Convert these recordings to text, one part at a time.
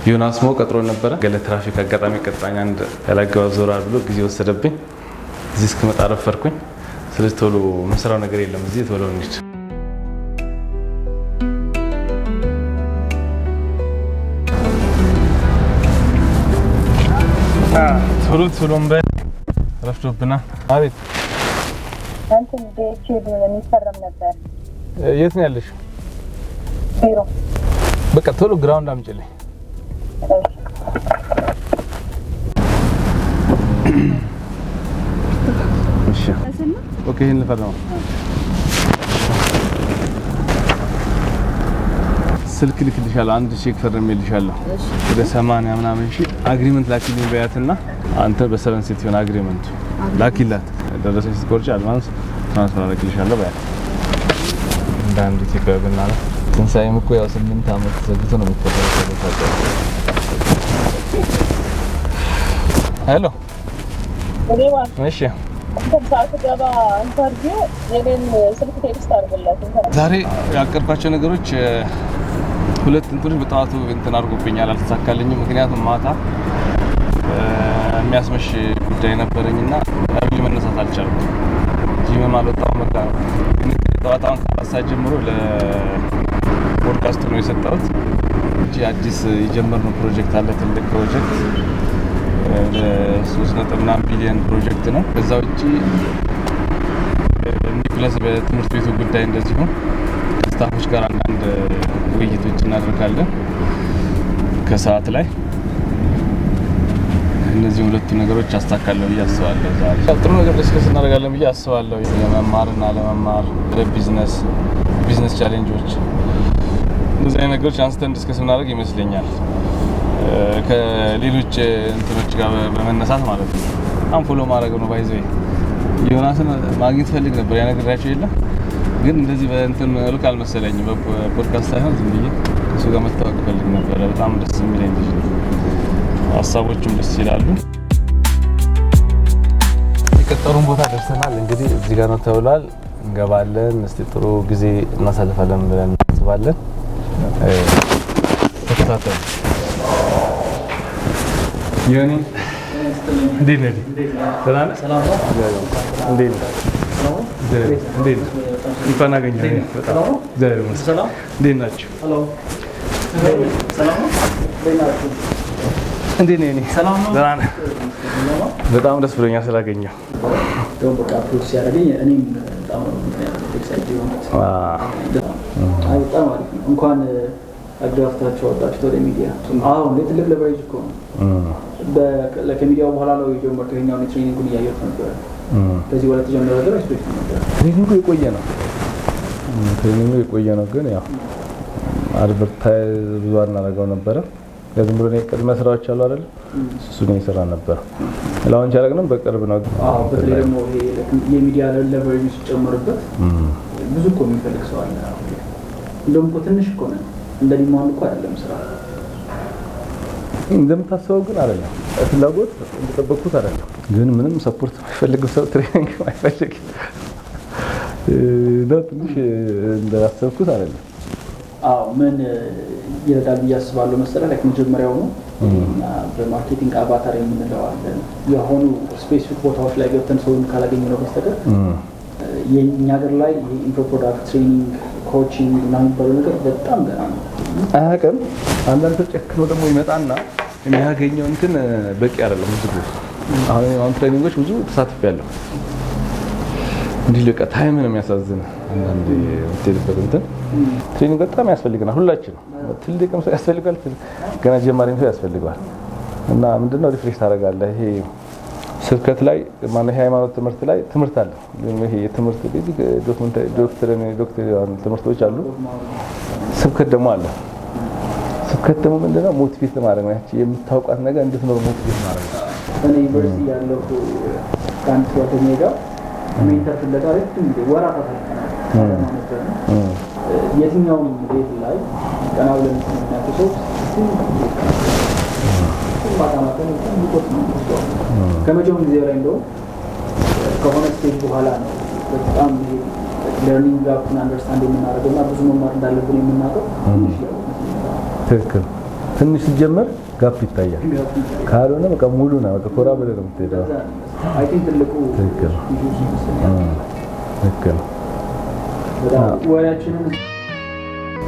ዮናስ ሞ ቀጥሮ ነበረ። ገለ ትራፊክ አጋጣሚ ቀጣኝ አንድ ያላገባብ ዞራል ብሎ ጊዜ ወሰደብኝ። እዚህ እስክመጣ ረፈርኩኝ። ስለዚህ ቶሎ የምሰራው ነገር የለም። እዚህ ቶሎ እንሂድ። ቶሎ ቶሎ እንበል፣ ረፍዶብናል። አቤት። እንትን DHL የሚፈረም ነበር። የት ነው ያለሽ? ቢሮ። በቃ ቶሎ ground አምጪልኝ። እሺ፣ okay፣ ይሄን ልፈርመው። ስልክ ልክልሻለሁ። አንድ ቼክ ፈርሜልሻለሁ። ወደ 80 ምናምን ሺህ agreement ላኪልኝ በያትና አንተ በ Seven City የሆነ agreement ኡ ላኪላት። ደረሰኝ ስትቆርጪ advance transfer አደርግልሻለሁ በያት። እንደ አንድ ኢትዮጵያዊ ብናለ ትንሳኤም እኮ ያው 8 ዓመት ዘግቶ ነው የሚቆጠረው። Hello። እሺ። ሳትገባ interview የኔን ስልክ text አድርግላት። ዛሬ ያቀድኳቸው ነገሮች ሁለት እንትኖች በጠዋቱ እንትን አድርጎብኛል፣ አልተሳካልኝም። ምክንያቱም ማታ የሚያስመሽ ጉዳይ ነበረኝና early መነሳት አልቻልኩም። ጂምም አልወጣሁም። በቃ ግን ጠዋት አሁን ከ4 ሰዓት ጀምሮ ለፖድካስቱ ነው የሰጠሁት እንጂ አዲስ የጀመርነው ፕሮጀክት አለ፣ ትልቅ ፕሮጀክት፣ 3 ነጥብ ምናምን ቢሊዮን ፕሮጀክት ነው። ከዛ ውጪ ኒኩለስ በትምህርት ቤቱ ጉዳይ እንደዚሁ ከ staff ኦች ጋር አንዳንድ ውይይቶች እናደርጋለን ከሰዓት ላይ። እነዚህ ሁለቱ ነገሮች አስታካለሁ ብዬ አስባለሁ። ዛሬ ጥሩ ነገር discuss እናደርጋለን ብዬ አስባለሁ። ለመማርና ለመማር business business challenge ኦች እነዚህ አይነት ነገሮች አንስተን discuss እናደርግ ይመስለኛል። ከሌሎች እንትኖች ጋር በመነሳት ማለት ነው። በጣም follow ማድረግ ነው። By the way ዮናስን ማግኘት ፈልግ ነበር ያነግራቸው የለም፣ ግን እንደዚህ በእንትን መልክ አልመሰለኝም። በፖድካስት ሳይሆን ዝም ብዬ እሱ ጋር መታወቅ ፈልግ ነበረ። በጣም ደስ የሚለኝ ልጅ ነው። ሀሳቦቹም ደስ ይላሉ። የቀጠሩን ቦታ ደርሰናል። እንግዲህ እዚህ ጋር ነው ተብሏል። እንገባለን። እስቲ ጥሩ ጊዜ እናሳልፋለን ብለን እናስባለን። ተከታተሉ። ዮኒ፣ እንዴት ነህ? ደህና ነህ? እንዴት ነህ? እንዴት ነህ? እንኳን አገኘህ። በጣም እግዚአብሔር ይመስገን። እንዴት ናችሁ? እንዴት ነህ? ደህና ነህ? በጣም ደስ ብሎኛል ስላገኘሁ። በቃ approach ሲያደርገኝ እኔም በጣም ነው ምክንያት excited የሆንኩት። አይ በጣም አሪፍ ነው። እንኳን አጋፍታችሁ አወጣችሁት ወደ ሚዲያ። አዎ እንዴ፣ ትልቅ leverage እኮ ነው። ከሚዲያው በኋላ ነው የጀመርከው። ይኸኛውን የ training ኡን እያየሁት ነበረ። ከዚህ በኋላ ተጀመረ ነገር expect ነበር። Training ኡ የቆየ ነው። Training ኡ የቆየ ነው፣ ግን ያው advertise ብዙ አናደርገው ነበረ። ዝም ብሎ ቅድመ ስራዎች አሉ አይደል? እሱ ነው የሰራ ነበር። Launch ያደረግነው በቅርብ ነው። አዎ፣ በተለይ ደግሞ ይሄ የሚዲያ leverage ሲጨመርበት ብዙ እኮ የሚፈልግ ሰው አለ። አሁን ላይ እንደውም እኮ ትንሽ እኮ ነው፣ እንደ demand እኮ አይደለም ስራ። እንደምታስበው ግን አይደለም። ፍላጎት እንደጠበቅኩት አይደለም። ግን ምንም support የማይፈልግም ሰው training የማይፈልግ ነው። ትንሽ እንዳሰብኩት አይደለም። አዎ፣ ምን ይረዳል ብዬ አስባለሁ መሰለህ? Like መጀመሪያውኑ እኛ በ marketing avatar የምንለው አለ። የሆኑ specific ቦታዎች ላይ ገብተን ሰውን ካላገኘነው በስተቀር የእኛ ሀገር ላይ info product፣ training፣ coaching እና የሚባለው ነገር በጣም ገና ነው። አያውቅም። አንዳንድ ሰው ጨክኖ ደግሞ ይመጣና የሚያገኘው እንትን በቂ አይደለም። ብዙ ጊዜ አሁን አሁን training ኦች ብዙ ተሳትፌያለሁ። እንዲህ በቃ time ነው የሚያሳዝን። አንዳንድ የምትሄድበት እንትን training በጣም ያስፈልገናል። ሁላችን ትልቅም ሰው ያስፈልጋል፣ ገና ጀማሪም ሰው ያስፈልገዋል። እና ምንድነው refresh ታደርጋለህ። ይሄ ስብከት ላይ ማነው ይሄ ሃይማኖት ትምህርት ላይ ትምህርት አለ። ይሄ የትምህርት basic doctrine ትምህርቶች አሉ። ስብከት ደግሞ አለ። ስብከት ደግሞ ምንድነው? Motivate ለማድረግ ነው። ያቺ የምታውቃት ነገር እንድትኖር motivate ማድረግ ነው። እኔ ዩኒቨርሲቲ ያለሁ ከአንድ ጓደኛዬ ጋር mentor ፍለጋ ረጅም ጊዜ ወራት አሳልፈናል። አዳማ ነበር። የትኛውም ቤት ላይ ቀና ብለን የምናያቸው ሰዎች ማታ ማታ በጣም ሙቀት ነው የሚወስደው። ከመቼውም ጊዜ በላይ እንደውም ከሆነ stage በኋላ ነው በጣም ይሄ learning gap ን understand የምናደርገው እና ብዙ መማር እንዳለብን የምናውቀው ትንሽ ያው ትክክል። ትንሽ ሲጀመር gap ይታያል። ካልሆነ በቃ ሙሉ ነው። በቃ ኮራ ብለህ ነው የምትሄደው። I think ትልቁ ትክክል ትክክል። በጣም ወሬያችንን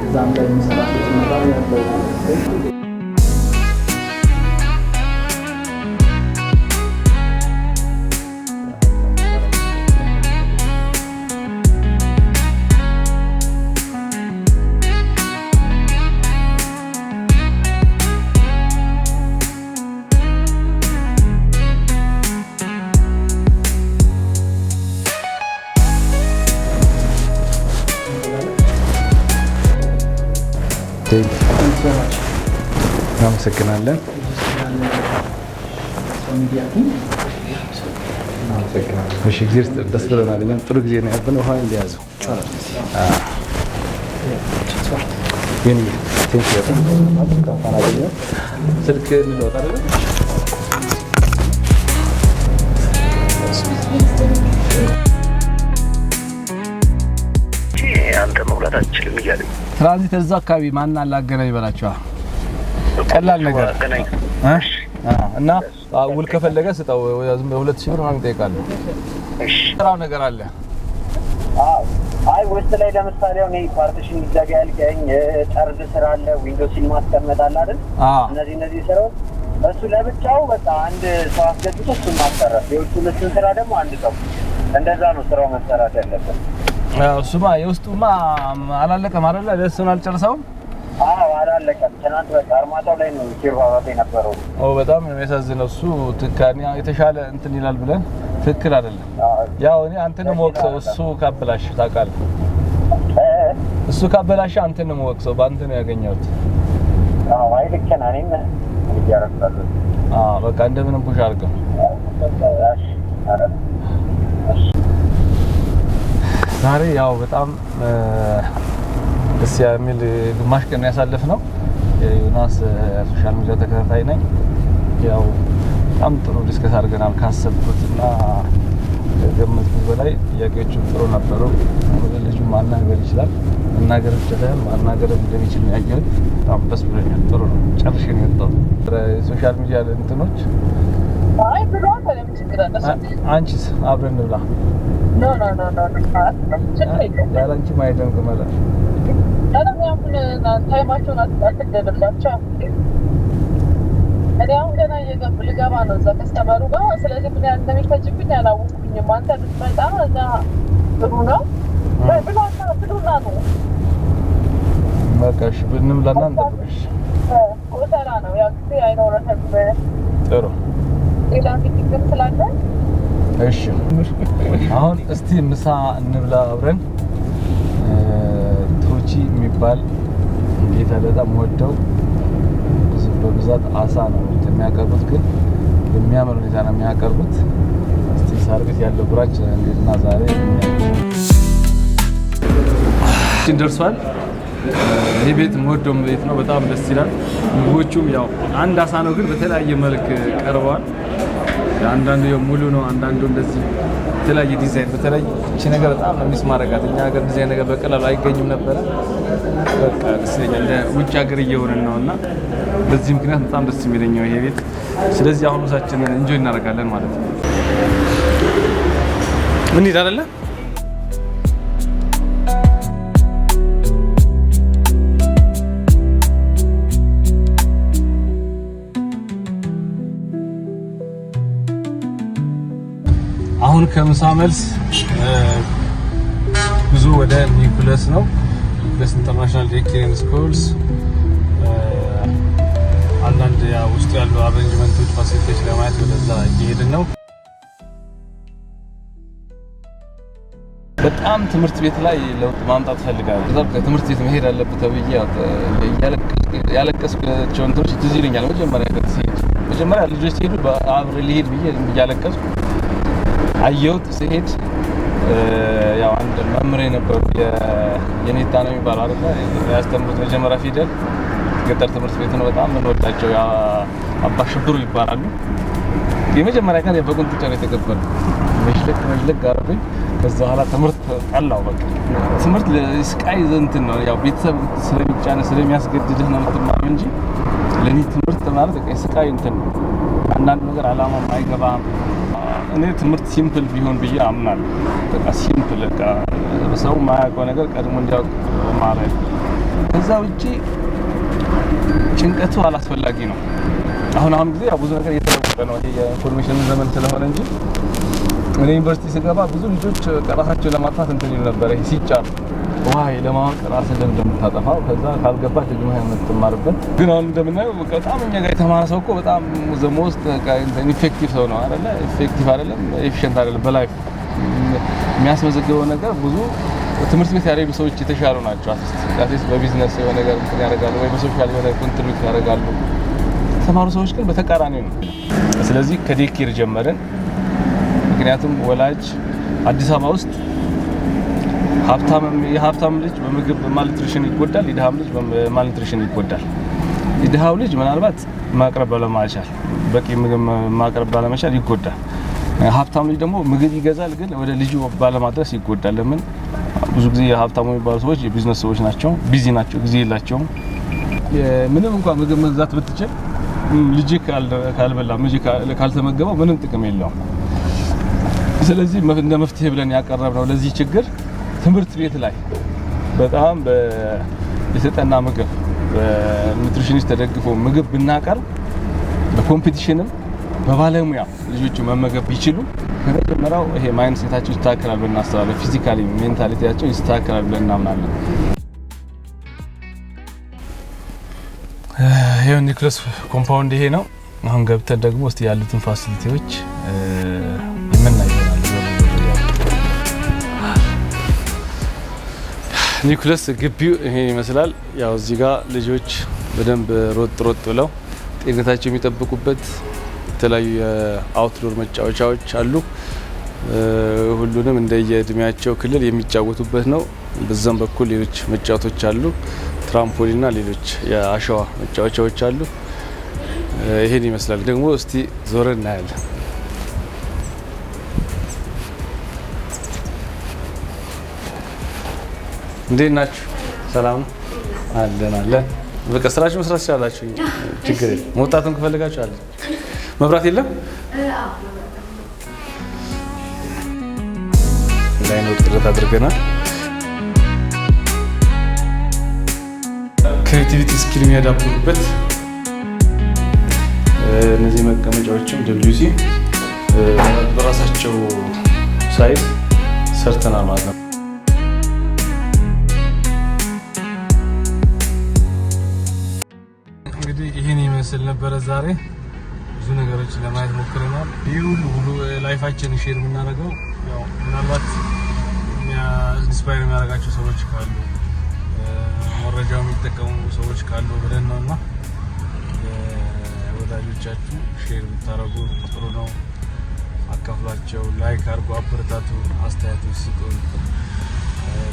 እዛም ላይ የሚሰራ ሰው ሲመጣ ያለው Thank you. እናመሰግናለን። ሚዲያ team. እሺ፣ እግዚአብሔር ይስጥልን። ደስ ብሎናል። እኛም ጥሩ ጊዜ ነው ያለብን። ውሃ እንዲያዘው ግን thank you በጣም አገኘሁ። ስልክ እንለወጥ አይደለ? አንተ መብላት አትችልም እያለኝ። ትራንዚት እዛ አካባቢ ማን አለ አገናኝ በላቸዋ። ቀላል ነገር አገናኝ እ? እና ውል ከፈለገ ስጠው። ዝም ብለህ 2000 ብር ምናምን ይጠይቃሉ። ስራው ነገር አለ። አይ ውስጥ ላይ ለምሳሌ አሁን ይሄ partition ይዘጋ ያልከኝ ጠርዝ ስራ አለ፣ window sill ማስቀመጥ አለ አይደል? እነዚህ ስራዎች እሱ ለብቻው በቃ አንድ ሰው አስገብቶ እሱን ማሰራት፣ የውጭ ልስን ስራ ደግሞ አንድ ሰው፣ እንደዛ ነው ስራው መሰራት ያለበት። እሱማ የውስጡማ አላለቀም አይደለ? ለእሱን አልጨርሰውም። አዎ አላለቀም። ትናንት በቃ አርማታው ላይ ነው ሲሯሯጥ የነበረው። ኦ በጣም ነው የሚያሳዝነው። እሱ ትካኒ የተሻለ እንትን ይላል ብለን ትክክል አይደለም። ያው እኔ አንተን ነው የምወቅሰው፣ እሱ ካበላሽ ታውቃለህ። እሱ ካበላሽ አንተን ነው የምወቅሰው። በአንተ ነው ያገኘሁት። አዎ አይ ልክ ነህ። እኔም እያረጋለሁ። አዎ በቃ እንደምንም push አድርገው። ዛሬ ያው በጣም ደስ የሚል ግማሽ ቀን ያሳለፍነው። የዮናስ social media ተከታታይ ነኝ። ያው በጣም ጥሩ discuss አድርገናል። ካሰብኩት እና ከገመትኩት በላይ ጥያቄዎቹ ጥሩ ነበሩ። ልጁ ማናገር ይችላል። መናገር ብቻ ሳይሆን ማናገር እንደሚችል ነው ያየሁት። በጣም ደስ ብሎኛል። ጥሩ ነው። ጨርሼ ነው የወጣሁት። የ social media እንትኖች አይ ብሏል። ለምን ችግር አለ? አንቺስ አብረን እንብላ። No, no, no, no, ችግር የለውም። ያለ አንቺ ማይደምቅ መላ። ኧረ እኔ አሁን time ኣቸውን አትገድባቸው። እኔ አሁን ገና ልገባ ነው እዛ customer ኡ ጋር። ስለዚህ ምን ያህል እንደሚፈጅብኝ አላወቅኩኝም። አንተ ብትመጣ እዛ ጥሩ ነው። ብላና ብሉና ነው። በቃ እሺ እንብላና እንጠብቅሽ። ቆሰራ ነው ያው ጊዜ አይኖርህም። ጥሩ ሌላ meeting ም ስላለ። እሺ አሁን እስቲ ምሳ እንብላ አብረን። ቶቺ የሚባል ጌታ በጣም ወደው በብዛት አሳ ነው የሚያቀርቡት፣ ግን በሚያምር ሁኔታ ነው የሚያቀርቡት። እስቲ ሳር ቤት ያለው branch እንዴትና ዛሬ ደርሷል። ይህ ቤት የምወደው ቤት ነው። በጣም ደስ ይላል። ምግቦቹም ያው አንድ አሳ ነው፣ ግን በተለያየ መልክ ቀርበዋል። አንዳንዱ ሙሉ ነው፣ አንዳንዱ እንደዚህ የተለያየ ዲዛይን። በተለይ እቺ ነገር በጣም ነው miss ማድረጋት። እኛ ሀገር ዲዛይን ነገር በቀላሉ አይገኝም ነበረ። በቃ ደስ ይለኛል። እንደ ውጭ ሀገር እየሆንን ነው እና በዚህ ምክንያት በጣም ደስ የሚለኝ ይሄ ቤት። ስለዚህ አሁን ምሳችንን enjoy እናደርጋለን ማለት ነው። እንሂድ አይደለ? አሁን ከምሳ መልስ ጉዞ ወደ ኒኩለስ ነው። ኒኩለስ International Daycare and Schools አንዳንድ ውስጡ ያሉ arrangement ኦች፣ facility ዎች ለማየት ወደዛ እየሄድን ነው። በጣም ትምህርት ቤት ላይ ለውጥ ማምጣት እፈልጋለሁ። በጣም ትምህርት ቤት መሄድ አለብህ ተብዬ ያለቀስኳቸው እንትኖች ትዝ ይለኛል። መጀመሪያ ሲሄድ መጀመሪያ ልጆች ሲሄዱ አብሬ ልሄድ ብዬ እያለቀስኩ አየሁት። ሲሄድ ያው አንድ መምህር የነበሩ የኔታ ነው የሚባለው አይደለ? ያስተምሩት መጀመሪያ ፊደል ገጠር ትምህርት ቤት ነው። በጣም የምንወዳቸው አባ ሽብሩ ይባላሉ። የመጀመሪያ ቀን በቁንጥጫ ነው የተቀበሉ። መሽለክ መሽለክ አደረጉኝ። ከዛ በኋላ ትምህርት ጠላው። በቃ ትምህርት ስቃይ እንትን ነው፣ ያው ቤተሰብ ስለሚጫነ ስለሚያስገድድህ ነው የምትማረው እንጂ ለእኔ ትምህርት ማለት በቃ ስቃይ እንትን ነው። አንዳንድ ነገር አላማም አይገባም። እኔ ትምህርት simple ቢሆን ብዬ አምናለሁ። በቃ simple፣ በቃ ሰው የማያውቀው ነገር ቀድሞ እንዲያውቅ ማድረግ። ከዛ ውጪ ጭንቀቱ አላስፈላጊ ነው። አሁን አሁን ጊዜ ያው ብዙ ነገር እየተለወጠ ነው። ይሄ የ information ዘመን ስለሆነ እንጂ እኔ ዩኒቨርሲቲ ስገባ ብዙ ልጆች ራሳቸውን ለማጥፋት እንትን ይሉ ነበር። ይሄ ሲጫኑ why ለማወቅ ራስን ለምን እንደምታጠፋው፣ ከዛ ካልገባህ ደግመህ የምትማርበት። ግን አሁን እንደምናየው በቃ በጣም እኛ ጋር የተማረ ሰው እኮ በጣም the most ineffective ሰው ነው አይደለ? Effective አይደለም፣ efficient አይደለም። በ life የሚያስመዘግበው ነገር ብዙ ትምህርት ቤት ያልሄዱ ሰዎች የተሻሉ ናቸው። At least በ business የሆነ ነገር እንትን ያደርጋሉ ወይ በ social የሆነ contribute ያደርጋሉ። የተማሩ ሰዎች ግን በተቃራኒ ነው። ስለዚህ ከ daycare ጀመርን። ምክንያቱም ወላጅ አዲስ አበባ ውስጥ የሀብታም ልጅ በምግብ malnutrition ይጎዳል፣ የድሃም ልጅ በ malnutrition ይጎዳል። የድሃው ልጅ ምናልባት ማቅረብ ባለመቻል፣ በቂ ምግብ ማቅረብ ባለመቻል ይጎዳል። ሀብታም ልጅ ደግሞ ምግብ ይገዛል፣ ግን ወደ ልጁ ባለማድረስ ይጎዳል። ለምን? ብዙ ጊዜ የሀብታሙ የሚባሉ ሰዎች የቢዝነስ ሰዎች ናቸው፣ busy ናቸው፣ ጊዜ የላቸውም። ምንም እንኳን ምግብ መግዛት ብትችል ልጅ ካልበላ፣ ልጅ ካልተመገበው ምንም ጥቅም የለውም። ስለዚህ እንደ መፍትሄ ብለን ያቀረብነው ለዚህ ችግር ትምህርት ቤት ላይ በጣም የተጠና ምግብ፣ በ nutritionist ተደግፎ ምግብ ብናቀርብ፣ በ competition ም በባለሙያ ልጆቹ መመገብ ቢችሉ ከመጀመሪያው ይሄ mindset ኣቸው ይስተካከላል ብለን እናስባለን። Physically mentality ያቸው ይስተካከላል ብለን እናምናለን። ይሄው ኒውክለስ compound ይሄ ነው። አሁን ገብተን ደግሞ እስቲ ያሉትን facility ዎች የምናይ ይሆናል። ኒውክለስ ግቢው ይሄን ይመስላል። ያው እዚህ ጋር ልጆች በደንብ ሮጥ ሮጥ ብለው ጤንነታቸው የሚጠብቁበት የተለያዩ የ outdoor መጫወቻዎች አሉ። ሁሉንም እንደየእድሜያቸው ክልል የሚጫወቱበት ነው። በዛም በኩል ሌሎች መጫወቶች አሉ። Trampoline ና ሌሎች የአሸዋ መጫወቻዎች አሉ። ይሄን ይመስላል። ደግሞ እስቲ ዞረን እናያለን። እንዴት ናችሁ? ሰላም ነው? አለን አለን። በቃ ስራችሁ መስራት ትችላላችሁ። ችግር የለም። መውጣትም ከፈለጋችሁ አለ። መብራት የለም? እንዳይኖር ጥረት አድርገናል። Creativity skill የሚያዳብሩበት እነዚህ መቀመጫዎችም WC በራሳቸው size ሰርተናል ማለት ነው። እንግዲህ ይህን ይመስል ነበረ ዛሬ፣ ብዙ ነገሮች ለማየት ሞክረናል። ይህ ሁሉ ሁሉ life ኣችን share የምናደርገው ያው ምናልባት inspire የሚያደርጋቸው ሰዎች ካሉ፣ መረጃው የሚጠቀሙ ሰዎች ካሉ ብለን ነው። እና ወዳጆቻችሁ share ብታደርጉ ጥሩ ነው። አካፍሏቸው፣ like አድርጉ፣ አበረታቱ፣ አስተያየቶች ስጡን።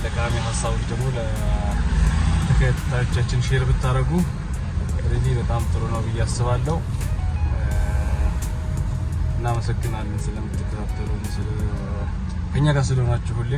ጠቃሚ ሀሳቦች ደግሞ ለተከታዮቻችን share ብታደርጉ really በጣም ጥሩ ነው ብዬ አስባለሁ። እናመሰግናለን ስለምትከታተሉ፣ ከኛ ጋር ስለሆናችሁ ሁሌ።